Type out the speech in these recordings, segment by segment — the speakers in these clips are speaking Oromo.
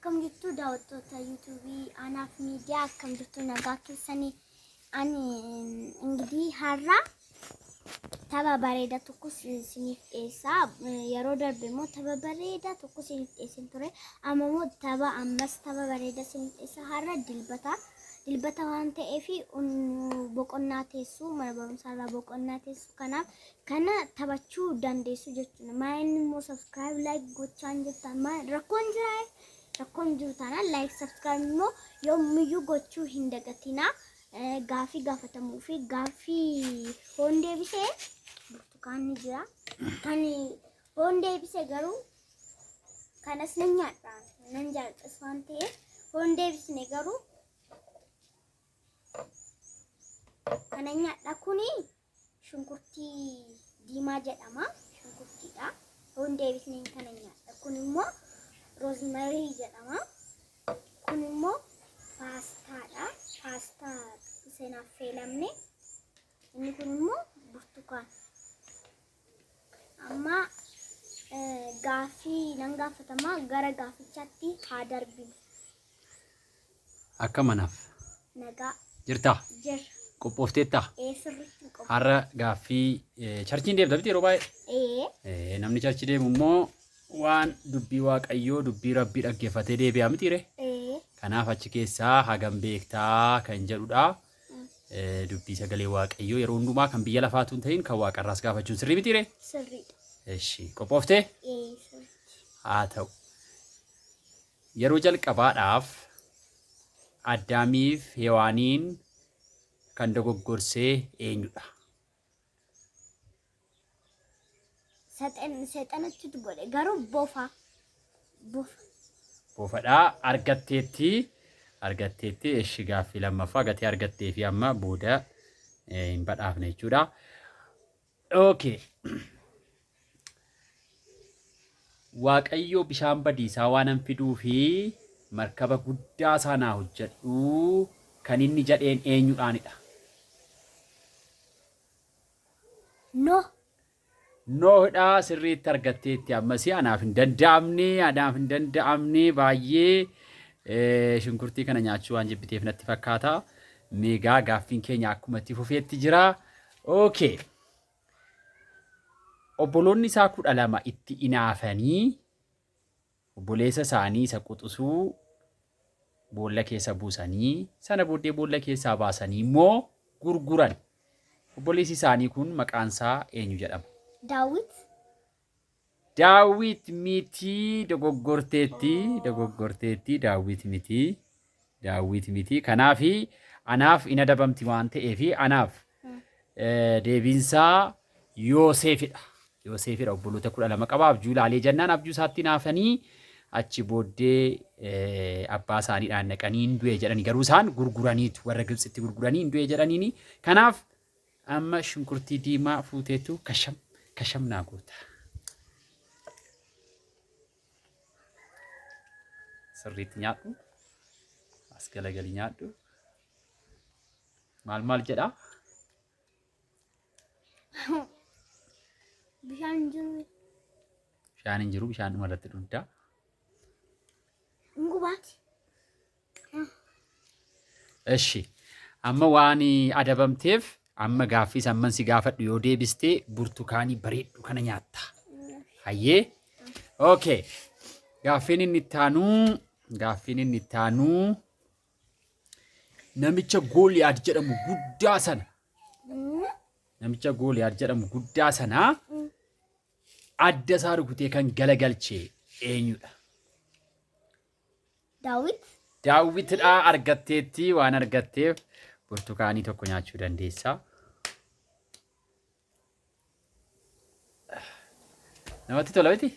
Akkam jirtu daawwattoota yuutuubii Anaaf Miidiyaa, akkam jirtu, nagaa keessanii? Ani ingidii har'a tapha bareedaa tokko isiniif dhiyeessaa. Yeroo darbe immoo tapha bareedaa tokko isiniif dhiyeessin ture. Amma immoo tapha ammas tapha bareedaa isiniif dhiyeessa. Har'a dilbata. Dilbata waan ta'eef boqonnaa teessu, mana barumsaa irraa boqonnaa teessu, kanaaf kana taphachuu dandeessu jechuudha. Maa inni immoo subscribe, like gochaan jirtan, maa rakkoon jiraa? Rakkoon jiru taanaan like, subscribe immoo yoomiyyuu gochuu hin dagatinaa. Gaaffii gaafatamuu fi gaaffii hoon deebisee burtukaanni jira. Kan hoon deebise garuu kanas nan nyaadha, nan jaalladhas waan ta'eef, hoon deebisne garuu kana nyaadha. Kuni shunkurtii diimaa jedhama. Shunkurtiidha. Hoon deebisneen kana nyaadha. Kun immoo roozmarii jedhama. Kun immoo paastaadha. Paastaa isa hin affeelamne. Inni kun immoo burtukaan. Amma gaaffii nan gaafatama, gara gaaffichaatti haa darbinu. Akka manaaf. Nagaa. Jirtaa? Jira. Qophoofteettaa? Ee, sirriitti hin qophoofne. Har'a gaaffii charchiin deemta miti yeroo baay'ee? Ee. Namni charchii deemu immoo waan dubbii Waaqayyoo, dubbii Rabbii dhaggeeffatee deebi'a miti ree? Ee. Kanaaf achi keessaa hagam beektaa kan jedhudha. Dubbii sagalee Waaqayyoo yeroo hundumaa kan biyya lafaatu hin ta'in kan waaqarraas gaafachuun sirrii miti ree? Sirriidha. Eshi, qophooftee? Ee, sirriitti. Haa ta'u. Yeroo jalqabaadhaaf Addaamiif Hewaaniin kan dogoggorsee eenyudha? Seexanatti godhe garuu bofa. Bofa. Bofadhaa, argatteetti, argatteetti. Eshi, gaaffii lammaffaa gatii argattee fi amma booda hin badhaafne jechuudha. Okay. Waaqayyo bishaan badiisaa waanan fiduu fi markaba guddaa isaa naa hojjedhu kan inni jedheen eenyudhaanidha? Noh. Nohidha, sirriitti argatteetti. Ammasii anaaf hin danda'amne, anaaf hin danda'amne baay'ee. Shunkurtii kana nyaachuu waan jibbiteef natti fakkaata. Meegaa gaaffiin keenya akkuma itti fufeetti jira. Okay. Obboloonni isaa 12 itti inaafanii obboleessa isaanii isa quxusuu boolla keessa buusanii, sana booddee boolla keessaa baasanii immoo gurguran. Obboleessi isaanii kun maqaan isaa eenyu jedhama? Daawit. Daawit miti, dogoggorteetti, dogoggorteetti, Daawit miti, Daawit miti. Kanaaf anaaf in adabamti waan ta'eef anaaf deebiinsaa Yooseefidha. Yooseefidha, obboloota 12 qaba, abjuu ilaalee jennaan abjuu isaatti naafanii achi booddee abbaa isaaniidhaan dhaqanii hin du'e jedhani, garuu isaan gurguraniitu warra Gibxitti gurguranii hin du'e jedhaniini. Kanaaf amma shunkurtii diimaa fuuteetu kasham kasham naa goota. Sirriitti nyaadhu. As galagalii nyaadhu. Maal maal jedhaa? Bishaan hin jiru. Bishaan hin jiru, bishaan dhuma irratti dhugdaa. Hin gubaati. Eshi. Amma waan adabamteef amma gaaffii samman si gaafadhu yoo deebiste burtukaanii bareeddu kana nyaatta. Hayyee. Okay. Gaaffiin inni itti aanu, gaaffiin inni itti aanu, namicha Gooliyaad jedhamu guddaa sana, namicha Gooliyaad jedhamu guddaa sana adda isaa rukutee kan galagalche eenyudha? Daawit. Daawwitidha, argatteetti. Waan argatteef burtukaanii tokko nyaachuu dandeessa. Namatti tola miti?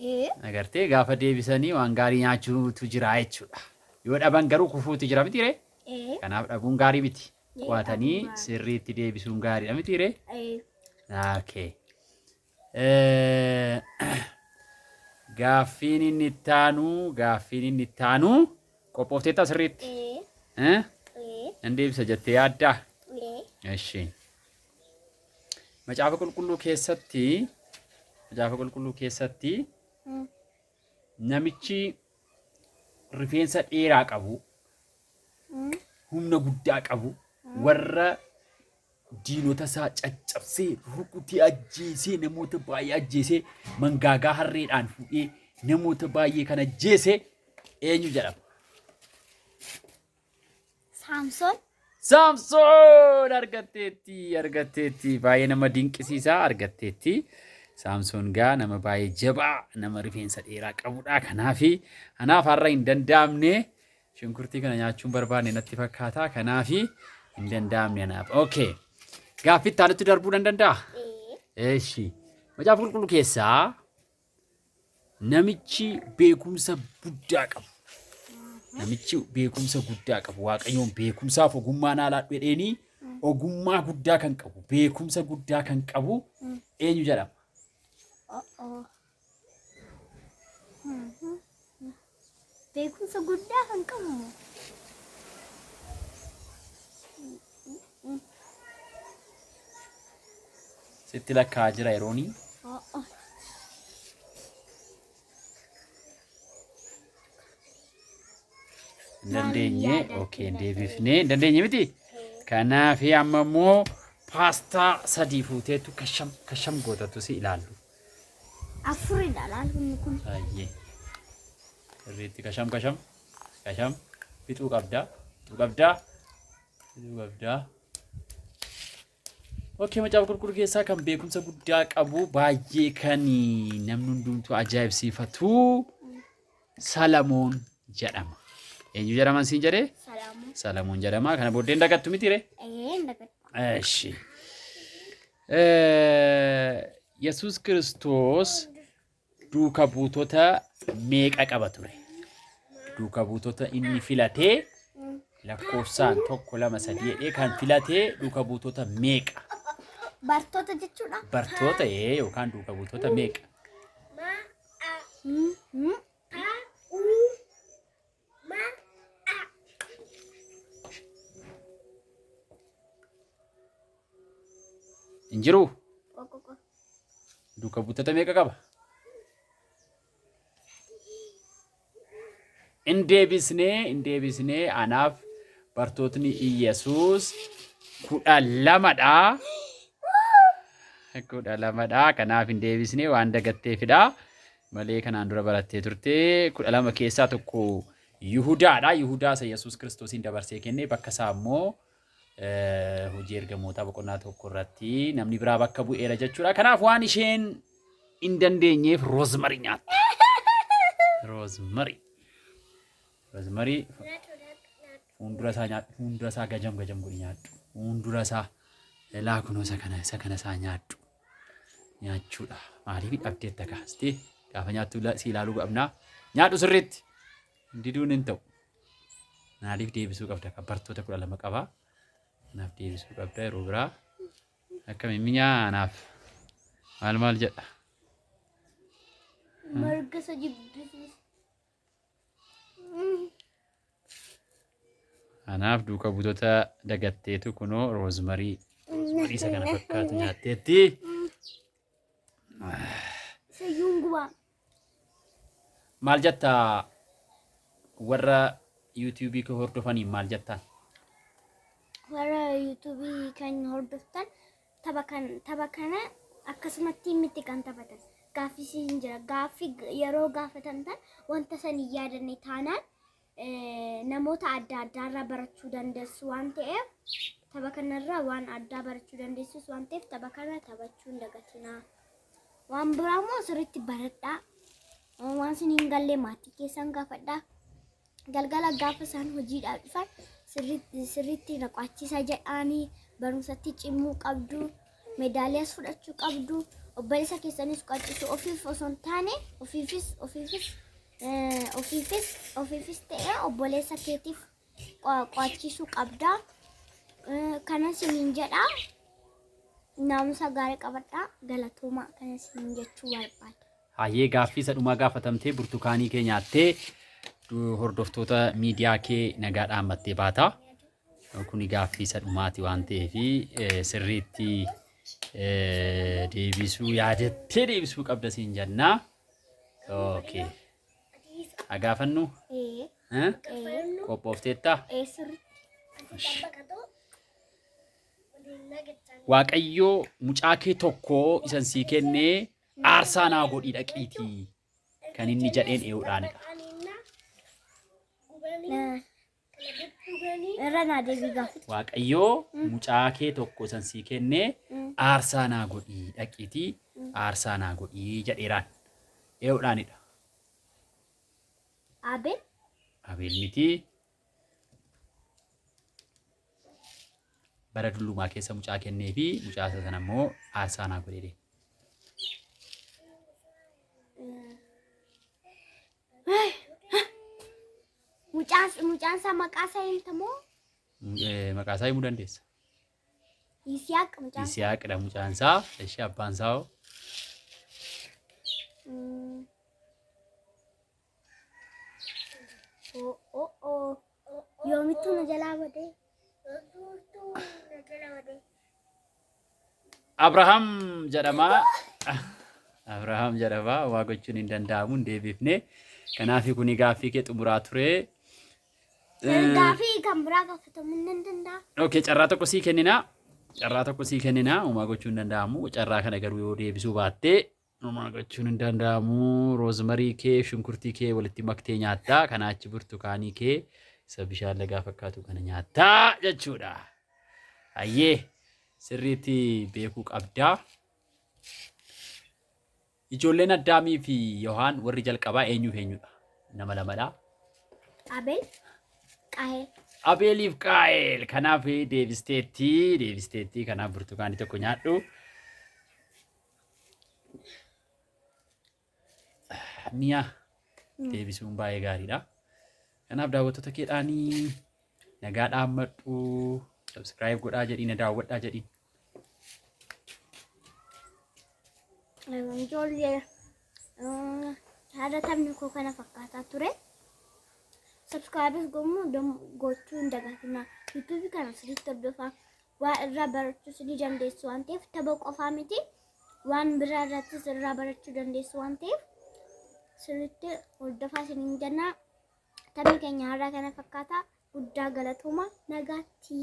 Ee. Agartee, gaafa deebisanii waan gaarii nyaachuutu jira jechuudha. Yoo dhaban garuu kufuutu jira miti ree? Ee. Kanaaf dhabuun gaarii miti. Ee, Qo'atanii dhabuun gaarii. sirriitti deebisuun gaariidha miti ree? Ee. Okay. Gaaffiin inni itti aanu, gaaffiin inni itti aanu, qophoofteettaa sirriitti? Ee. Eh? Ee. Nan deebisa jettee yaaddaa? Ee. Eshi. Macaafa Qulqulluu keessatti, Macaafa Qulqulluu keessatti namichi rifeensa dheeraa qabu, humna guddaa qabu, warra diinota isaa caccabsee rukutee ajjeesee namoota baay'ee ajjeesee mangaagaa harreedhaan fuudhee namoota baay'ee kan ajjeese eenyu jedhama? Saamsoon. Saamsoon argatteetti argatteetti baay'ee nama dinqisiisaa argatteetti. Saamsoon gaa nama baay'ee jabaa nama rifeensa dheeraa qabudha. Kanaafi anaaf har'a hin danda'amne shunkurtii kana nyaachuun barbaanne natti fakkaata. Kanaafi hin danda'amne anaaf. Okay. Gaaffii itti aanutti darbuu nan danda'a? Ee. Eshi. Macaafa qulqulluu keessaa Namichi beekumsa guddaa qabu. Namichi beekumsa guddaa qabu. Waaqayyoon beekumsaaf ogummaa naa laadhu jedheenii ogummaa guddaa kan qabu, beekumsa guddaa kan qabu eenyu jedhama? Oh. Beekumsa guddaa kan qabu moo? Sitti lakkaa'aa jira yeroonii. Oh. Hin dandeenye. Okay, hin deebifne. Hin dandeenye miti? Kanaaf amma immoo paastaa sadii fuuteetu kasham kasham gootatu si ilaallu. Afuridha laal humni kun. Baay'ee. Sirriitti kasham kasham kasham fixuu qabda. Fixuu qabda. Fixuu qabda. Okay, macaafa qulqulluu keessaa kan beekumsa guddaa qabu baay'ee kan namni hundumtuu ajaa'ibsiifatu Salamoon jedhama. Eenyu jedhama siin jedhee? Salamoon. Salamoon jedhama. Kana booddee hin dagattu miti ree? Ee hin dagattu. Eshi. Yesuus Kiristoos duuka buutota meeqa qaba ture? Duuka buutota inni filatee lakkoofsaan tokko lama sadii jedhee kan filatee duuka buutota meeqa? Bartoota jechuudha. Bartoota yookaan duuka buutota meeqa? Hin jiruu? Qoqoqo. Duuka buutota meeqa qaba? Hin deebisnee, hin deebisnee anaaf bartootni Iyyasuus 12dha. 12dha. Kanaaf hin deebisnee waan dagatteefidha. Malee kanaan dura barattee turte. 12 keessaa tokko Yihudaadha. Yihudaa isa Yesuus Kiristoosiin dabarsee kenne bakka isaa immoo hojii ergamootaa boqonnaa 1 irratti namni biraa bakka bu'eera jechuudha. Kanaaf waan isheen hin dandeenyeef roozmarii nyaatte. Roozmarii. Roozmarii fuuldura isaa nyaadhu. Fuuldura isaa gajam gajam godhi nyaadhu. Fuuldura isaa laa kunoo isa kana isa kana isaa nyaadhu. Nyaachuudha. Maaliif dhabdeetta kaastee gaafa nyaattu si ilaaluu qabnaa. Nyaadhu sirriitti. Diduun hin ta'u. Maaliif deebisuu qabda? Kan bartoota 12 qaba. Kanaaf deebisuu qabda yeroo biraa. Akkami minyaa anaaf maal maal jedha? Marga isa jibbisiisa. Anaaf duuka buutota dagatteetu kunoo roozmarii roozmarii isa kana fakkaatu nyaatteetti. Isa iyyuu gubaa. Maal jetta warra yuutuubii kee hordofaniin maal jettaan? Warra yuutuubii kan hordoftan tapha kan tapha kana akkasumatti miti kan taphatan. Gaaffii siin jira. Gaaffii yeroo gaafatamtan wanta san hin yaadanne taanaan namoota adda addaarraa barachuu dandeessu waan ta'eef tapha kanarraa waan addaa barachuu dandeessus waan ta'eef tapha kana taphachuu hin dagatinaa. Waan biraa immoo sirriitti baradhaa. Waan isin hin galle maatii keessan gaafadhaa. Galgala gaafa isaan hojiidhaa dhufan sirriitti sirriitti na qo'achiisa jedhaanii barumsatti cimuu qabdu. Meedaaliyaas fudhachuu qabdu. Obboleessa keessanis qo'achiisu ofiif osoo hin taane ofiifis ofiifis ofiifis ofiifis ta'ee obboleessa keetiif qo'achiisuu qabda. Kana isiniin jedha. Naamusa gaarii qabadhaa. Galatoomaa kana isiniin jechuu barbaada. Hayyee gaaffii isa dhumaa gaafatamtee burtukaanii kee nyaattee hordoftoota miidiyaa kee nagaa dhaammattee baata. Kuni gaaffii isa dhumaati waan ta'eef sirriitti deebisuu yaadattee deebisuu qabda siin jennaa. Okay. Haa gaafannu? Ee. Eh? Qophoofteettaa? Ee sirriitti. Waaqayyo mucaa kee tokko isan sii kennee aarsaa naa godhii dhaqiitii kan inni jedheen ee'uudhaanidha. Irra naa deebii gaafadhu. Waaqayyo mucaa kee tokko isan sii kennee aarsaa naa godhii dhaqiitii aarsaa naa godhii jedheeraan ee'uudhaanidha. Abeel. Abeel miti. Bara dullumaa keessa mucaa kennee fi mucaa isa sana immoo aarsaa naa godhee deeme. Mucaan mucaan isaa maqaa isaa himta moo? Maqaa isaa himuu dandeessa. Yisihaaq mucaan isaa. Yisihaaqidha mucaan isaa. Ishee abbaan isaa hoo? Oh, oh, oh. Yoomittuu na jalaa badee. Abrahaam jedhama. Abrahaam jedhama. Waa gochuun hin danda'amu hin deebifne. Kanaaf kuni gaaffii kee xumuraa ture. Gaaffii kan biraa gaafatamuu nan danda'a. Okay, carraa tokko sii kennina. Carraa tokko sii kennina. Homaa gochuun hin danda'amu. Carraa kana garuu yoo deebisuu baatte homaa gochuun hin danda'amu. Roozmarii kee, shunkurtii kee walitti maktee nyaattaa. Kanaa achi burtukaanii kee isa bishaan lagaa fakkaatu kana nyaattaa jechuudha. Hayyee sirriitti beekuu qabdaa. Ijoolleen Addaamii fi Yohaan warri jalqabaa eenyuuf eenyudha? Nama lamadha. Abeel, Qaayel. Abeeliif Qaayel. Kanaaf deebisteetti, deebisteetti. Kanaaf burtukaanii tokko nyaadhu. Mi'a deebisuun baay'ee gaariidha. Kanaaf daawwattoota keedhaanii nagaa dhaammadhu, subscribe godhaa jedhii na daawwadhaa jedhiin. Ijoollee haadha taphni koo kana fakkaataa ture. Subscribe gochuu hin dagatinaa. YouTube kana sirriitti hordofaa. Waa irraa barachuus ni dandeessu waan ta'eef tapha qofaa miti waan biraa irrattis irraa barachuu dandeessu waan ta'eef sirriitti hordofaa isiniin jenna. Taphni keenya har'aa kana fakkaata. Guddaa galatooma nagaatti.